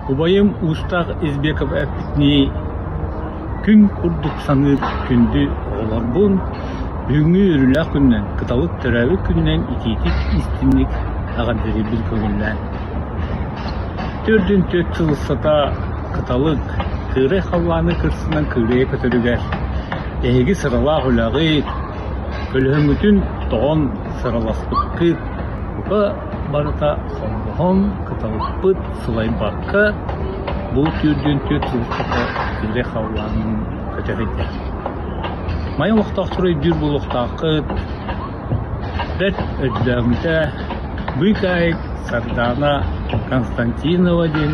Убайым Уустаах Избеков эппитинии, күн курдук саныыр күндү оҕолорбун бүгүҥҥү үөрүүлээх күнүнэн, кыталык төрөөбүт күнүнэн итиитик-истиҥник эҕэрдэлиирбин көҥүллээн. 44 сыл устата кыталык кыырай халлааны кырсынан кыырайа көтөрүгэр эһиги сыралаах үлэҕит, көлөһөҥҥүтүн тоҕон сыраласпыккыт, бука барыта холбоһон кыталыкпыт сылайбакка бу 44 сыл устата кыырай халлаанын көтө сылдьар. Майа олохтоохторо өйдүүр буолуохтааххыт, бэрт өйдөөммүтэ Быыкаайык Сардаана Константинова диэн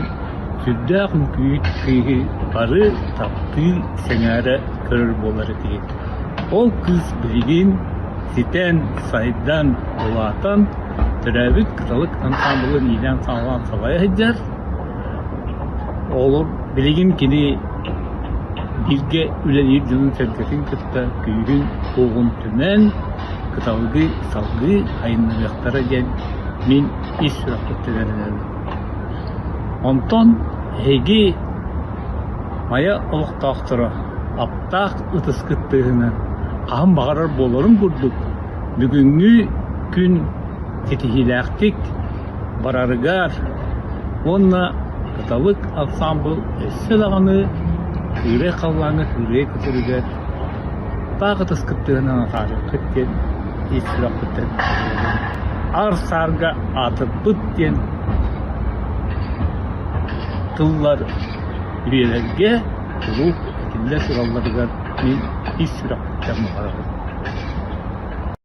сүрдээх үҥкүүһүт кыыһы бары таптыы, сэҥээрэ көрөр буолар этигит. Ол кыыс билигин ситэн, сайдан, улаатан, төрөөбүт Кыталык ансаамбылын иилээн-саҕалаан салайа сылдьар. Оҕолор билигин кини бииргэ үлэлиир дьонун-сэргэтин кытта күүһүн-уоҕун түмэн, кыталыгы салгыы айыннарыахтара диэн мин ис сүрэхпиттэн эрэнэбин. Онтон эһиги Майа олохтоохторо аптаах ытыскыт тыаһынан хаһан баҕарар буоларын курдук бүгүҥҥү күн ситиһиилээхтик барарыгар уонна Кыталык ансаамбыл өссө даҕаны кыырай халлааҥҥа кыырайа көтөрүгэр таах ытыскыт тыаһынан атаарыаххыт диэн ис сүрэхпиттэн Аар-саарга аатырбыт диэн тыллар үйэлэргэ куруук этиллэ туралларыгар мин ис сүрэхпиттэн баҕарабын.